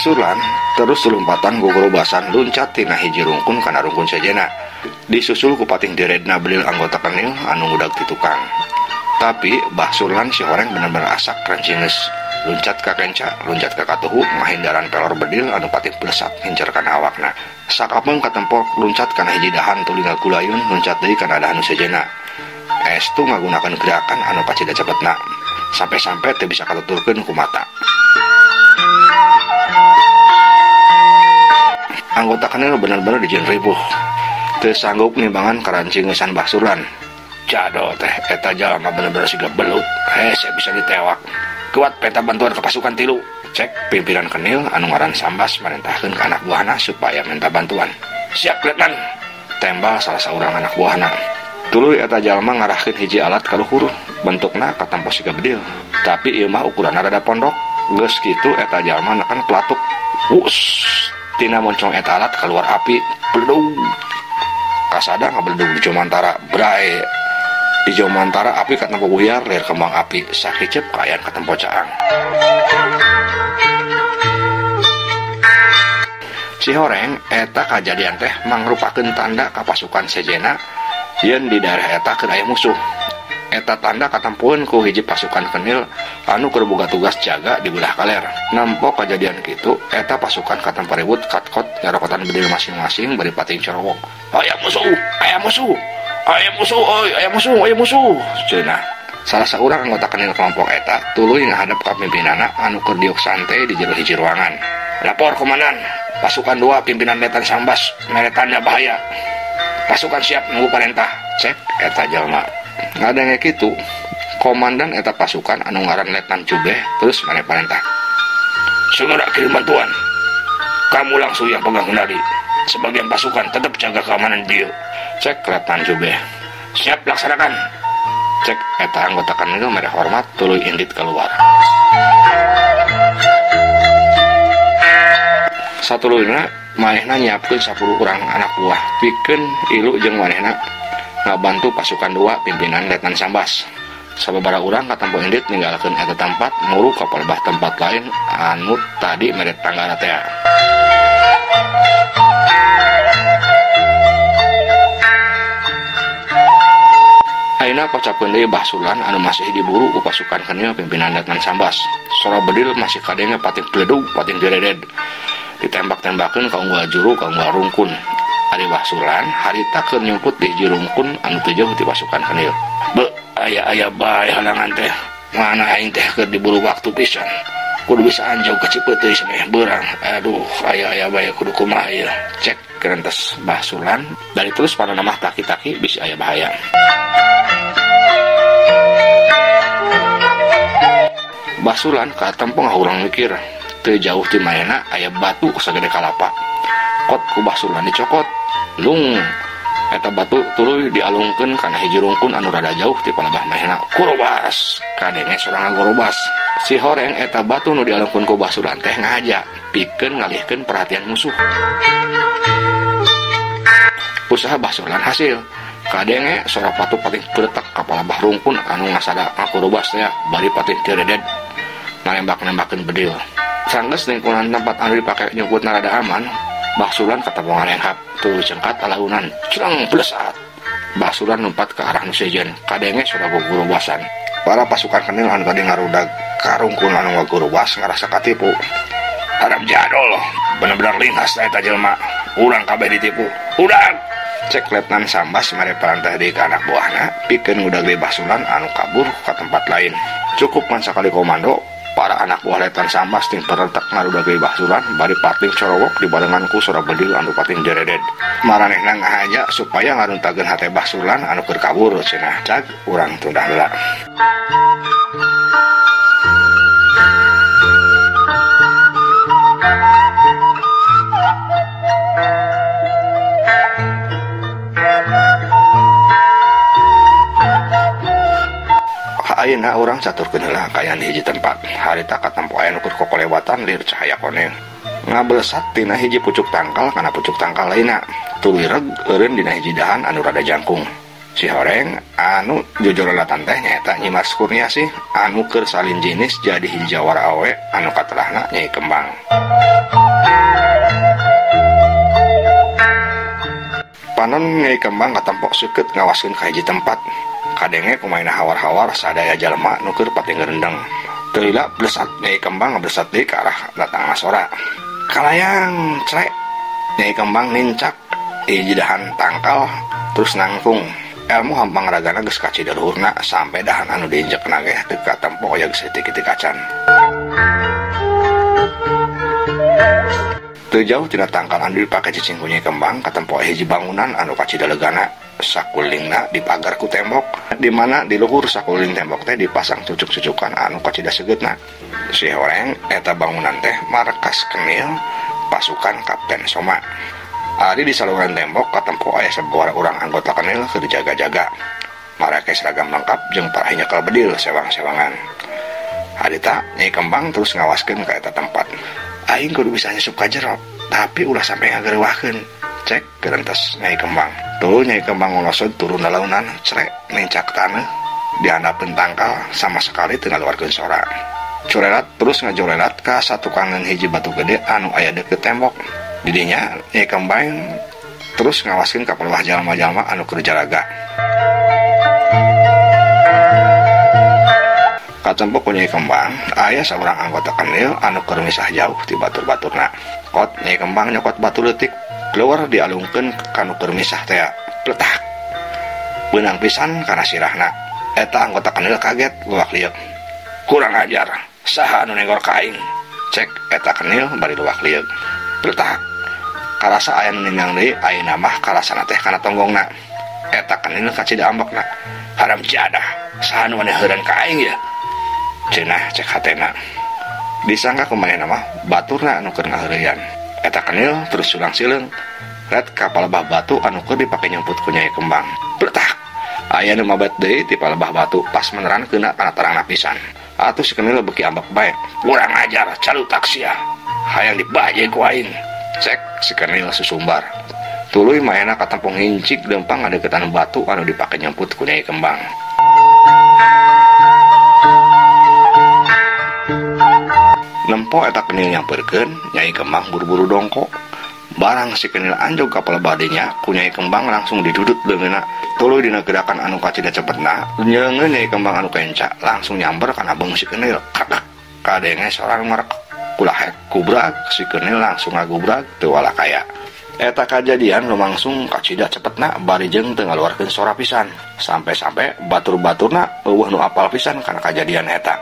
Surlan terus lompatan gogorobasan luncat tina hiji rungkun kana rungkun sejena. Disusul ku patih diredna bedil anggota kenil anu ngudag ti tukang. Tapi Bah Surlan si horeng bener-bener asak rancingeus. Luncat ka kenca, luncat ka katuhu, ngahindaran pelor bedil anu patih blesat ngincer kana awakna. Sakapeung katempok luncat kana hiji dahan tuluy ngagulayun luncat deui kana dahan nu sejena. Estu ngagunakeun gerakan anu pacida cepetna. Sampai-sampai teu bisa katuturkeun ku mata. Anggota kenil bener-bener dijieun ribuh. Teu sanggup nimbangan karancingesan Bah Surlan. Jado teh eta jalma bener-bener siga belut. Hese bisa ditewak. Kuat peta bantuan ke pasukan tilu. Cek pimpinan kenil anu ngaran Sambas merintahkeun ke anak buahna supaya minta bantuan. Siap letnan. Tembal salah saurang anak buahna. Tuluy eta jalma ngarahkeun hiji alat ka luhur, bentukna katempo siga bedil. Tapi ieu mah ukuranna rada pondok. Geus kitu eta jalma neken pelatuk. Wus, tina moncong eta alat keluar api, beledug. Kasada ngabeledug di Jomantara, brae. Di Jomantara api katempo buyar, lir kembang api, sakicep kaayaan katempo caang. Si horeng eta kajadian teh mangrupakeun tanda ka pasukan sejena yen di daerah eta keur aya musuh. Eta tanda katempueun ku hiji pasukan kenil anu keur boga tugas jaga di belah kaler. Nempo kajadian kitu eta pasukan katempo ribut katkot nyarokotan bedil masing-masing bari pating corowok. Aya musuh, aya musuh. Aya musuh, oi, aya musuh, aya musuh. Cenah. Salah saurang anggota kenil kelompok eta tuluy ngahadap ka pimpinanna anu keur diuk santai di jero hiji ruangan. Lapor komandan, pasukan 2 pimpinan Letnan Sambas mere tanda bahaya. Pasukan siap nunggu perintah. Cek eta jalma. Ngadenge kitu, komandan eta pasukan anu ngaran Letnan Jubeh terus mere perintah. Segera kirim bantuan. Kamu langsung yang pegang kendali. Sebagian pasukan tetap jaga keamanan dia. Cek Letnan Jubeh. Siap laksanakan. Cek eta anggota kenil mere hormat tuluy indit keluar. Satuluyna manehna nyiapkeun 10 urang anak buah pikeun ilu jeung manehna ngabantu pasukan 2 pimpinan Letnan Sambas. Sababaraha urang katempo indit ninggalkeun eta tempat muru ka palebah tempat lain anu tadi mere tanggana teh. Ayeuna kocapkeun deui Bah Surlan anu masih diburu ku pasukan kenil pimpinan Letnan Sambas. Sora bedil masih kadenge pating bledug, pating direded. Ditembak-tembakeun ka unggal juru ka unggal rungkun. Ari Bah Surlan harita keur nyumput di hiji rungkun anu teu jauh ti pasukan kenil. Be, aya-aya bae halangan teh. Mana aing teh keur diburu waktu pisan. Kudu bisa anjog ka Cipeuteuy sameh beurang. Aduh, aya-aya bae kudu kumaha ieu. Cek kerentes Bah Surlan dari terus panona mah taki-taki bisi aya bahaya. Bah Surlan katempo ngahurang mikir. Teu jauh ti manehna aya batu sagede kalapa. Kot ku Bah Surlan dicokot. Lung eta batu tuluy dialungkeun kana hiji rungkun anu rada jauh ti palebah manehna. Kurobas kadenge sorang ngagorobas. Si horeng eta batu nu dialungkeun ku Bah Surlan teh ngahaja pikeun ngalihkeun perhatian musuh. Usaha Bah Surlan hasil. Kadenge sora batu pating geletak ka palebah rungkun anu ngasada ngakurobas teh bari pating direded nalembak-nembakeun bedil. Sanggeus lingkungan tempat anu dipake nyumput rada aman, Bah Surlan katempongan enghap tuluy cengkat alaunan creng blesat. Bah Surlan lompat ke arah nu sejen, kadenge sora gugurbasan. Para pasukan kenil anu tadi ngarudag karungkun anu ngagurubas ngarasa katipu. Haram jadol, bener-bener linghas eta jelema. Urang kabeh ditipu. Udag! Cek Letnan Sambas mere perantah deui ka anak buahna pikeun ngudag deui Bah Surlan anu kabur ka tempat lain. Cukup man sakali komando, para anak buah Letnan Sambas ting perentak ngarudag deui Bah Surlan bari pating corowok dibarengan ku sora bedil anu pating jereded. Maranehna ngahaja supaya ngaruntageun hate Bah Surlan anu keur kabur cenah. Cag urang tundah heula. Ayeuna urang caturkeun heula kaayaan di hiji tempat. Harita katempo aya nu keur kokolewatan lir cahaya koneng. Ngabelesat tina hiji pucuk tangkal kana pucuk tangkal lainna. Tuluy reg eureun dina hiji dahan anu rada jangkung. Si horeng anu jojorolatan teh nyaeta Nyi Mas Kurniasih anu keur salin jenis jadi hiji jawara awe anu katelahna Nyai Kembang. Panon Nyai Kembang katempok seukeut ngawaskeun ka hiji tempat. Kadenge kumaina hawar-hawar sadaya jalma nu keur pating rendeng. Teu lila blesat Nyai Kembang ngablesat deui ka arah datangna sora. Kalayang crek Nyai Kembang nincak hiji dahan tangkal terus nangtung. Ilmu hampang ragana geus kacida luhurna sampai dahan anu diinjekna ge teu katempo aya geus leutik-leutik acan. Teu jauh tina tangkal anu dipake cicing ku Nyai Kembang katempo hiji bangunan anu kacida legana. Sakulilingna dipagar ku tembok, di mana di luhur sakuliling tembok teh dipasang cucuk-cucukan anu kacida seugeutna. Si horeng eta bangunan teh markas kenil pasukan Kapten Soma. Ari di saluran tembok katempo aya sababaraha urang anggota kenil keur jaga-jaga. Marake seragam lengkap jeung parahi nyekel bedil sewang-sewangan. Harita Nyai Kembang terus ngawaskeun ka eta tempat. Aing kudu bisa nyusup ka jero, tapi ulah sampe ngagereuwahkeun. Cek gerentes Nyai Kembang. Tuh Nyai Kembang ngolosod turun lalaunan, crek nincak taneuh di handapeun tangkal sama sekali teu ngaluarkeun sora. Corelat terus ngajorelat ka satukangan hiji batu gede anu aya deukeut tembok. Didinya Nyai Kembang terus ngawaskeun ka peluah jalma-jalma anu keur jaraga. Katempo ku Nyai Kembang aya saurang anggota kenil anu keur misah jauh ti batur-baturna. Kot Nyai Kembang nyokot batu leutik keluar dialungkeun ka nu keur misah tea. Pletak. Beunang pisan kana sirahna. Eta anggota kenil kaget luak lieuk. Kurang ajar, saha anu nenggor ka aing? Cek eta kenil bari luak lieuk. Pletak. Karasa aya nu ninggang deui ayeuna mah karasana teh kana tonggongna. Eta kenil kacida ambekna. Haram jadah, saha nu maneheureun ka aing ya? Cenah cek hatena. Disangka kumaha mah baturna anu keur ngaheureyan. Eta kenil terus sulang sileung. Ret ka palebah batu anu keur dipake nyumput ku Nyai Kembang. Pletak. Aya nu mabet deui ti palebah batu pas meneran keuna kana tarangna pisan. Atuh si kenil beuki ambek bae. Kurang ajar, calutak sia. Hayang dibaje ku aing. Cek si kenil susumbar. Tuluy maena katempong ngincik leumpang ngadeukeutan batu anu dipake nyumput ku Nyai Kembang. Nempo eta kenil nyamperkeun, Nyai Kembang buru-buru dongkok. Barang si kenil anjog ka palebah dinya, ku Nyai Kembang langsung didudut leungeunna. Tuluy dina gerakan anu kacida cepetna, leungeun Nyai Kembang anu kenca langsung nyamber kana beung si kenil. Kakak kadenge sorang merek kulahek kubrag, si kenil langsung ngagubrag teu walakaya. Eta kajadian lumangsung kacida cepetna bari jeung teu ngaluarkeun sora pisan. Sampai-sampai batur-baturna eueuh nu apal pisan kana kajadian eta.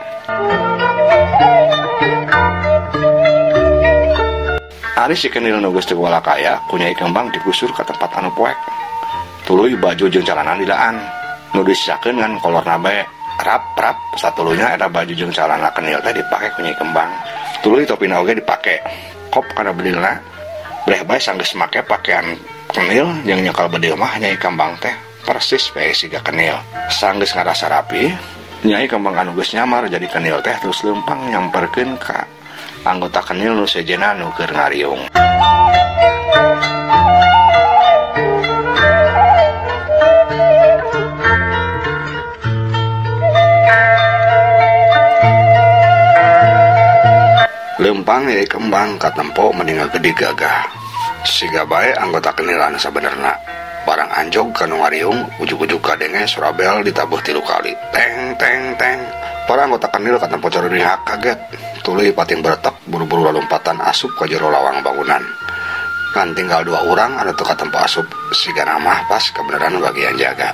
Ari si kenil nu geus teu walakaya, ku Nyai Kembang digusur ka tempat anu poek. Tuluy baju jeung calana dilaan, nu disisakeun ngan kolorna bae. Rap-rap satulunya eta baju jeung calana kenil teh dipake ku Nyai Kembang. Tuluy topina oge dipake. Kop kana bedilna. Breh bae sanggeus make pakaian kenil jeung nyekel bedil mah Nyai Kembang teh persis bae siga kenil. Sanggeus ngarasa rapi, Nyai Kembang anu geus nyamar jadi kenil teh terus leumpang nyamperkeun ka anggota kenil nu sejenna nu keur ngariung. Leumpang Nyai Kembang katempo mendingan gede gagah. Siga bae anggota kenil anu sabenerna. Barang anjog ka nu ngariung, ujug-ujug kadenge surabel ditabuh 3 kali. Teng teng teng. Para anggota kenil katempo carurihak kaget. Tuluy pating beretek buru-buru lalompatan asup ka jero lawang bangunan. Kan tinggal 2 urang anu teu katempo asup, sigana mah pas kebenaran bagian jaga.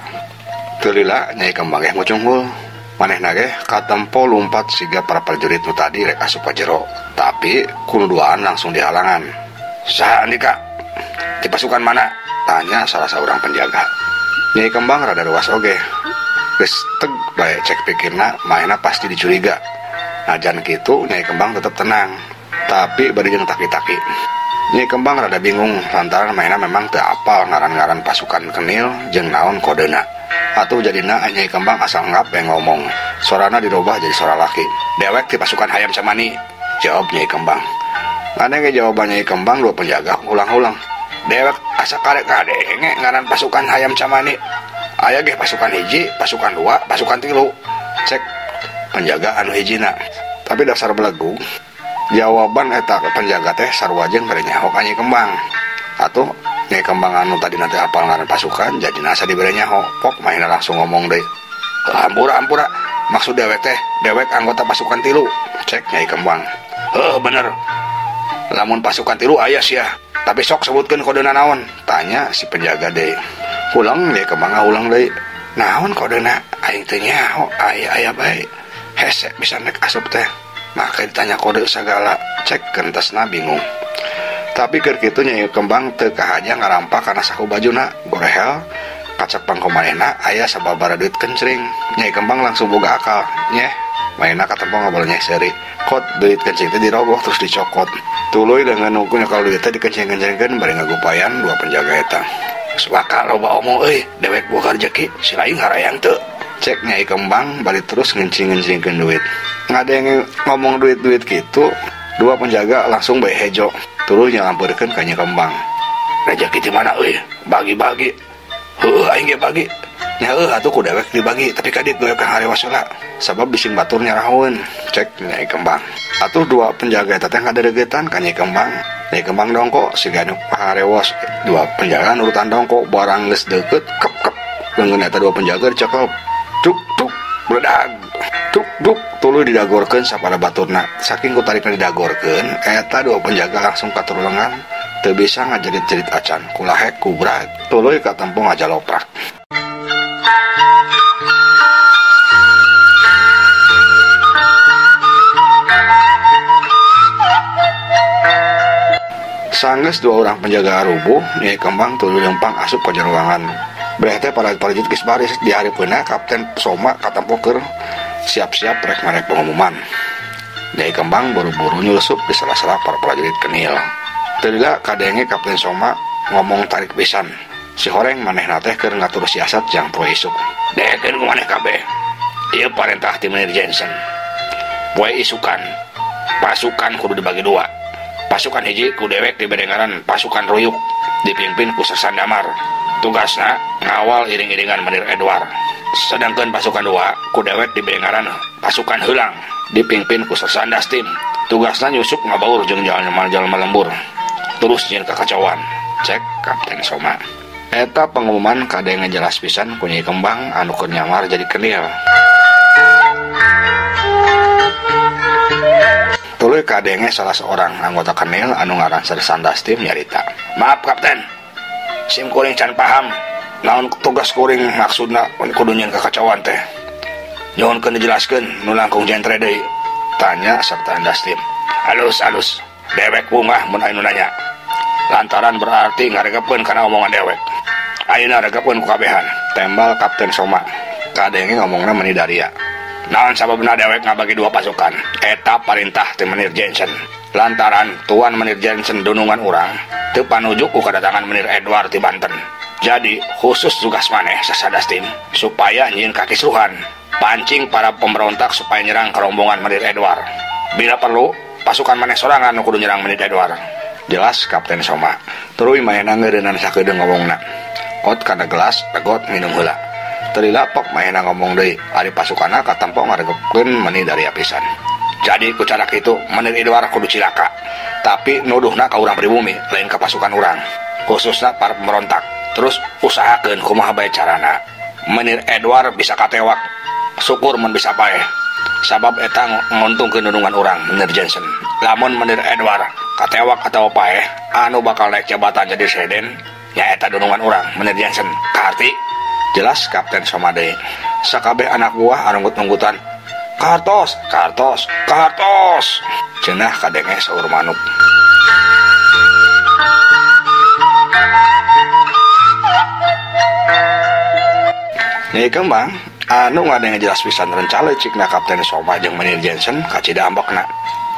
Teu lila Nyai Kembang ge ngucunghul. Manehna ge katempo lumpat siga para prajurit nu tadi rek asup ka jero, tapi ku nu duaan langsung dihalangan. Saha andika? Di pasukan mana? Tanya salah seorang penjaga. Nyai Kembang rada ruas oge. Geus teg bae cek pikirna, manehna pasti dicuriga. Najan kitu Nyai Kembang tetep tenang, tapi bari jeung taki-taki. Nyai Kembang rada bingung lantaran manehna memang teu apal ngaran-ngaran pasukan kenil jeung naon kodena. Atuh jadina Nyai Kembang asal ngap yang ngomong. Sorana dirubah jadi sora laki. Dewek ti pasukan Hayam Cemani, jawab Nyai Kembang. Ngadenge jawaban Nyai Kembang, 2 penjaga ulang-ulang. Dewek asa karek kadenge ngaran pasukan Hayam Cemani. Aya ge pasukan hiji, pasukan dua, pasukan tilu. Cek penjaga anu hijina. Tapi dasar belegug jawaban eta penjaga teh sarua jeung bere nyaho ka Nyai Kembang. Atuh Nyai Kembang anu tadi nanti apal ngaran pasukan jadi nasa dibere nyaho. Pok manehna langsung ngomong deui. Ampura ampura, maksud dewek teh dewek anggota pasukan tilu. Cek Nyai Kembang. Heuh bener. Lamun pasukan tilu aya sia. Tapi sok sebutkeun kodena naon? Tanya si penjaga deui. Ulang Nyai Kembang ulang deui. Naon kodena? Aing teu nyaho, aya aya bae. Hese bisa nek asup teh. Maka ditanya kode segala, cek kentesna bingung. Tapi keur kitu Nyai Kembang teu kahaja ngarampak kana saku bajuna, gorehel kacek pangko manehna aya sababaraha duit kencring. Nyai Kembang langsung boga akal, nyeh manehna katempo ngabalu Nyai Seri. Kot duit kencing teh dirogoh terus dicokot. Tuluy dengan nunggu nyokal duit teh dikencing-kencingkeun bari ngagupayan dua penjaga eta. Geus bakal loba omong euy, dewek boga rejeki, si lain harayang teu. Cek Nyai Kembang bari terus ngencing-ngencingkeun duit. Ngadenge ngomong duit-duit gitu, dua penjaga langsung bae hejo. Tuluy nyalampeurkeun ka Nyai Kembang. Rejeki di mana euy? Bagi-bagi. Heueuh aing ge bagi. Nya heueuh atuh ku dewek dibagi, tapi ka dieu dewek harewas heula. Sabab bising batur nyarahoeun. Cek Nyai Kembang. Atuh dua penjaga eta teh ngaderegeutan ka Nyai Kembang. Nyai Kembang dongko siga nu harewas. Dua penjaga nurutan dongko barang geus deukeut kep-kep. Leungeun eta dua penjaga dicekel. Duk duk bledag. Duk duk tuluy didagorkeun sapada baturna. Saking ku tarikna didagorkeun, eta dua penjaga langsung katurulengan teu bisa ngajerit-jerit acan, kulahek kubrag. Tuluy katempo ngajaloprak. Sanggeus dua orang penjaga rubuh, Nyai Kembang tuluy lempang asup ka jero ruangan. Breh teh para prajurit geus baris di hareupeunna Kapten Soma katempo keur siap-siap rek marek pengumuman. Nyai Kembang buru-buru nyusup di sela-sela para prajurit kenil. Teu lila kadenge Kapten Soma ngomong tarik pisan. Si horeng manehna teh keur ngatur siasat jang poe isuk. Dekeun ku maneh kabeh. Ieu parentah ti Menir Jensen. Poe isukan pasukan kudu dibagi dua. Pasukan hiji ku dewek dibere ngaran pasukan ruyuk dipimpin ku Sersan Damar. Tugasna ngawal iring-iringan Menir Edward. Sedangkan pasukan dua ku dewek dibere ngaran pasukan heulang dipimpin ku Sersan Dastim. Tugasna nyusup ngabaur jeung jalma-jalma lembur. Terus nyieun kakacauan. Cek Kapten Soma. Eta pengumuman kadenge jelas pisan ku Nyai Kembang anu keur nyamar jadi kenil. Tuluy kadenge salah seorang anggota kenil anu ngaran Sersan Dastim nyarita. Maaf Kapten, sim kuring can paham naon tugas kuring maksudna kudu nyieun kakacauan teh. Nyuhunkeun dijelaskeun nu langkung jentre deui. Tanya Sersan Dastim. Alus-alus, dewek bungah mun aya nu nanya. Lantaran berarti ngaregepkeun kana omongan dewek. Ayeuna regepkeun ku kabehan. Tembal Kapten Soma. Kadenge ngomongna meuni daria. Naon sababna dewek ngabagi dua pasukan? Eta parintah ti Menir Jensen. Lantaran Tuan Menir Jensen dunungan urang teu panuju ku kadatangan Menir Edward ti Banten. Jadi khusus tugas maneh Sersan Dastim supaya nyieun kakisruhan, pancing para pemberontak supaya nyerang ke rombongan Menir Edward. Bila perlu pasukan maneh sorangan nu kudu nyerang Menir Edward. Jelas Kapten Soma. Tuluy manehna ngeureunnan sakedeung ngomongna. Kot kana gelas, pegot minum heula. Teu lila pok manehna ngomong deui, ari pasukanna katempo ngaregepkeun meuni dari pisan. Jadi ku cara kitu Menir Edward kudu cilaka. Tapi nuduhna ka urang pribumi, lain ka pasukan urang. Khususna para pemberontak. Terus usahakeun kumaha bae carana Menir Edward bisa katewak. Syukur mun bisa paeh. Sabab eta nguntungkeun dunungan urang Menir Jensen. Lamun Menir Edward katewak atawa paeh, anu bakal naik jabatan jadi presiden nyaeta dunungan urang Menir Jensen. Kaharti? Jelas Kapten Soma deui. Sakabeh anak buah arunggut-unggutan. Kahartos, kahartos, kahartos. Cenah kadenge saur manuk. Nyai Kembang anu ngadenge jelas pisan rencana cikna Kapten Soma jeung Menir Jensen kacida ambekna.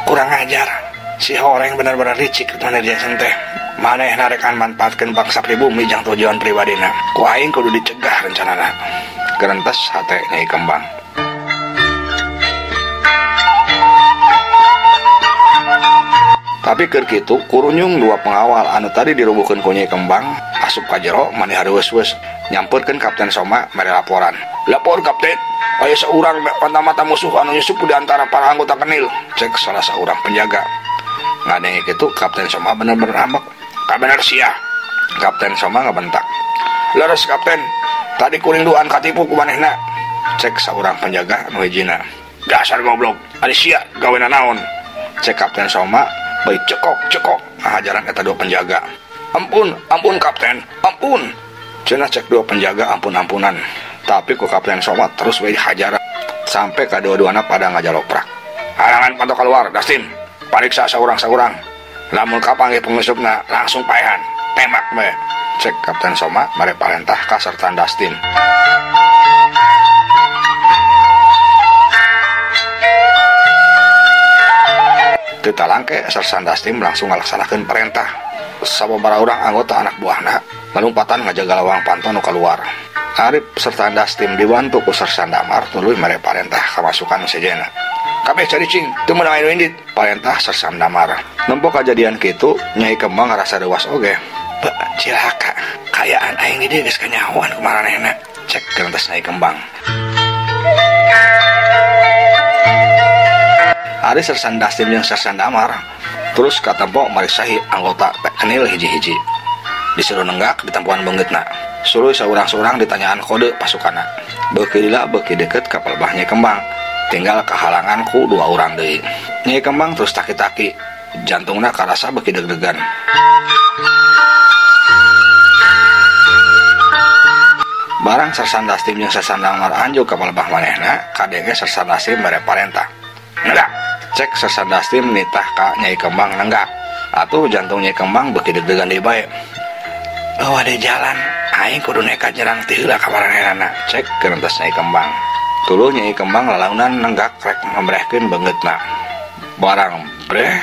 Kurang ajar. Si horeng bener-bener licik Menir Jensen teh. Manehna rekan manfaatkeun bangsa pribumi jang tujuan pribadina. Ku aing kudu dicegah rencanana. Gerentes hate Nyai Kembang. Tapi keur kitu kurunyung dua pengawal anu tadi dirubuhkeun ku Nyai Kembang asup ka jero maneh hareuweus-weus. Nyamperkeun Kapten Soma mere laporan. Lapor Kapten, aya saurang mata-mata musuh anu nyusup di antara para anggota kenil. Cek salah saurang penjaga. Ngadenge kitu Kapten Soma bener-bener ambek. Kabener sia. Kapten Soma ngabentak. Leres Kapten, tadi kuring duaan katipu ku manehna. Cek saurang penjaga nu hijina. Dasar goblok, ari sia gawena naon? Cek Kapten Soma bari cekok-cekok ngahajaran eta dua penjaga. Ampun, ampun Kapten, ampun. Cenah cek dua penjaga ampun-ampunan. Tapi ku Kapten Soma terus we dihajar sampai kadua-duana pada ngajaloprak. Halangan panto keluar, Dustin. Pariksa saurang-saurang. Lamun kapanggih pengusupna langsung paehan, tembak we. Cek Kapten Soma mere parentah ka Sersan Dustin. Teu talangke Sersan Dustin langsung ngalaksanakeun perintah. Sababaraha urang anggota anak buahna lalumpatan ngajaga lawang panto nu kaluar. Arif Sersan Dustin dibantu ku Sersan Damar tuluy mere parentah ka pasukan sejenna. Kabeh caricing teu meunang anu indit, parentah Sersan Damar. Nempo kajadian kitu Nyai Kembang ngarasa deuas oge. Be, cilaka, kayaan aing di dieu geus kanyahoan ku maranehna. Cek geuntas Nyai Kembang. Ari Sersan Dustin jeung Sersan Damar terus katempo mariksahi anggota kenil hiji-hiji. Disuruh nenggak ditempuan beungeutna. Suluy saurang-saurang ditanyaan kode pasukana. Beuki lila beuki deket ka palebah Nyai Kembang. Tinggal kehalangan ku dua urang deui. Nyai Kembang terus taki-taki, jantungna karasa beuki deg-degan. Barang Sersan Dustin jeung Sersan Damar anjuk ka palebah manehna, kadenge Sersan Dustin mere parentah. Nenggak. Cek Sersan Dustin nitah ka Nyai Kembang nenggak. Atuh jantung Nyai Kembang beuki deg-degan deui bae. Eueuh de jalan, aing kudu nekat nyerang ti heula ka maranehna. Cek geuntas Nyai Kembang. Tuluy Nyai Kembang lalaunan nenggak rek mambrehkeun beungeutna. Barang breh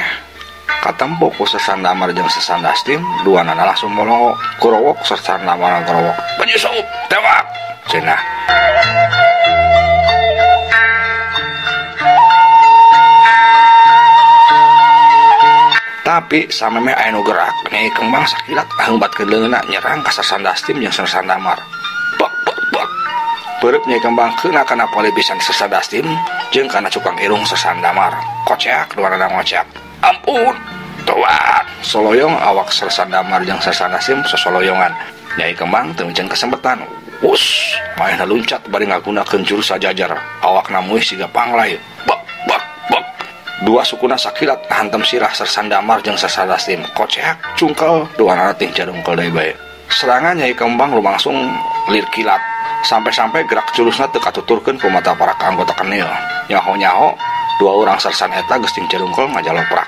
katempo ku Sersan Damar jeung Sersan Dustin, duanana langsung molongo. Kurowok Sersan Damar gorowok. Penyusup, tembak. Cenah. Tapi samemeh aya nu gerak, Nyai Kembang sakilat aheubatkeun leungeunna nyerang ka Sersan Dustin jeung Sersan Damar. Bak bak bak. Peureub Nyai Kembang keuna kana palibisan Sersan Dustin jeung kana cukang irung Sersan Damar. Koceak duanana ngoceak. Ampun, tobat. Soloyong awak Sersan Damar jeung Sersan Dustin sosoloyongan. Nyai Kembang teu meunceun kesempatan. Wus, manehna luncat bari ngagunakeun jurus sajajar. Awakna muih siga panglay. Bak bak bak. Dua sukuna sakilat hantem sirah Sersan Damar jeung Sersan Dustin. Koceak, cungkel, duanana ting jarungkel deui bae. Serangan Nyai Kembang lumangsung lir kilat. Sampai-sampai gerak jurusna teu katuturkeun ku mata para anggota kenil. Nyaho-nyaho, dua orang sersan eta geus ting jarungkel ngajaloprak.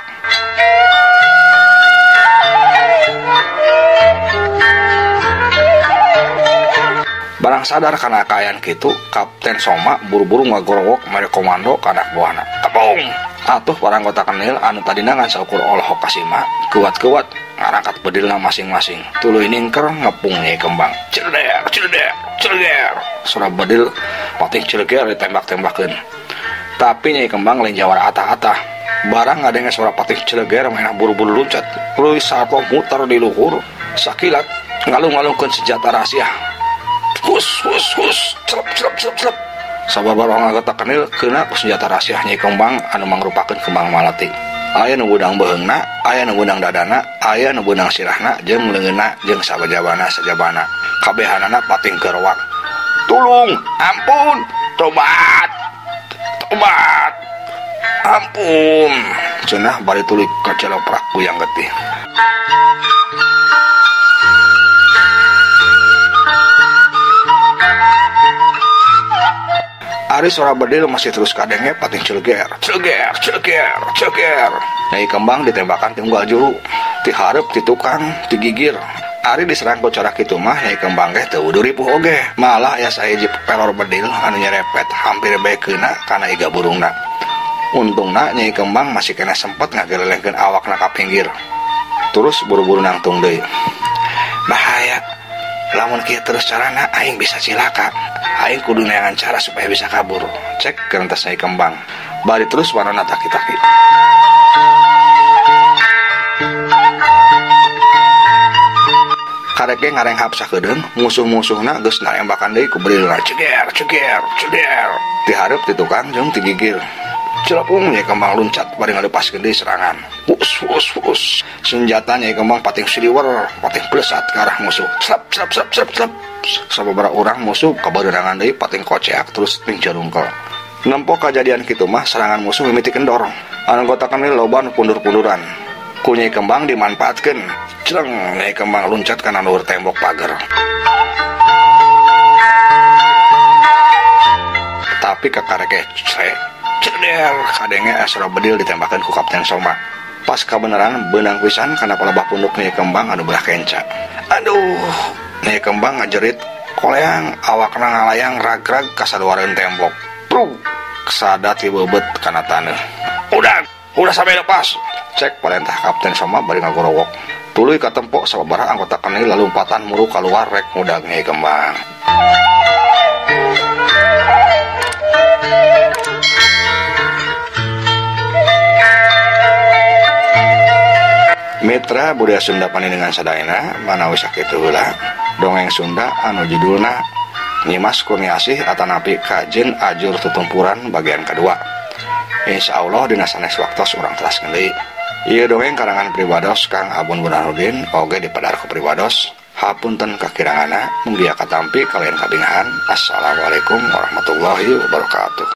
Barang sadar kana kaayaan kitu, Kapten Soma buru-buru ngagorowok mere komando ka anak buahna. Kepung! Atuh para anggota kenil anu tadina ngan saukur olohok kasima, kuat-kuat ngarangkat bedilna masing-masing. Tuluy ningker ngepung Nyai Kembang. Ceder, ceder, ceder. Suara bedil patih celeger ditembak-tembakeun. Tapi Nyai Kembang lain jawara atah-atah. Barang ngadenge suara patih celeger manehna buru-buru luncat. Tuluy sato muter di luhur, sakilat ngalung-ngalungkeun senjata rahasia. Hus hus hus, celep celep celep celep. Sababaraha anggota kenil keuna ku senjata rahasia Nyai Kembang anu mangrupakeun kembang malati. Aya nu beunang beuheungna, aya nu beunang dadana, aya nu beunang sirahna jeung leungeunna jeung sabajabana sajabana. Kabehanana pating gerowak. Tulung, ampun, tobat. Tobat. Ampun. Cenah bari tuluy kaceloprak kuyang getih. Ari suara bedil masih terus kadenge pating celeger, celeger, celeger, celeger. Nyai Kembang ditembakan ti unggal juru, ti hareup, ti tukang, ti gigir. Ari diserang ku cara kitu mah Nyai Kembang ge teu wudu ripuh oge. Malah aya sahiji pelor bedil anu nyerepet hampir bae keuna kana iga burungna. Untungna Nyai Kembang masih kena sempet ngagelelengkeun awakna ka pinggir. Terus buru-buru nangtung deui. Bahaya. Lamun kieu terus carana aing bisa cilaka. Aing kudu neangan cara supaya bisa kabur. Cek gerentas Nyai Kembang. Bari terus warna taki-taki. Karek ge ngarenghap sakedeung, musuh-musuhna geus narembakan deui ku bedilna ceger ceger ceger. Ti hareup ti tukang jeung ti gigir. Celepung Nyai Kembang luncat bari ngalepaskeun deui serangan. Us us us. Senjata Nyai Kembang pating siliwer, pating plesat ke arah musuh. Slap slap slap slap slap. Sababaraha urang musuh kabaderangan deui pating koceak terus ting jarungkel. Nempo kajadian kitu mah serangan musuh mimiti kendor. Anggota KNIL loba nu pundur-punduran. Ku Nyai Kembang dimanfaatkeun. Celeng Nyai Kembang luncat kana luhur tembok pagar. Tapi kakareke cre ceder kadenge asra bedil ditembakeun ku Kapten Soma. Pas kabeneran beunang pisan kana palebah punduk Nyai Kembang anu belah kenca. Aduh, Nyai Kembang ngajerit koleang awakna ngalayang rag-rag kasaluareun tembok. Pruk, sada tibeubeut kana taneuh. Udah sampai lepas. Cek parentah Kapten Soma bari ngagorowok. Tuluy katempok sababaraha anggota KNIL lalumpatan muru kaluar rek ngudag Nyai Kembang. Mitra budaya Sunda panindingan sadayana manawi sakitu heula dongeng Sunda anu judulna Nyimas Kurniasih atanapi Kajen Ajur Tutumpuran bagian kedua. Insya Allah dina sanes waktos urang teraskeun deui. Ieu dongeng karangan pribados Kang Abun Burhanuddin oge dipadar ku pribados. Hapunten kakiranganna mugia katampi kalian kabingahan. Assalamualaikum warahmatullahi wabarakatuh.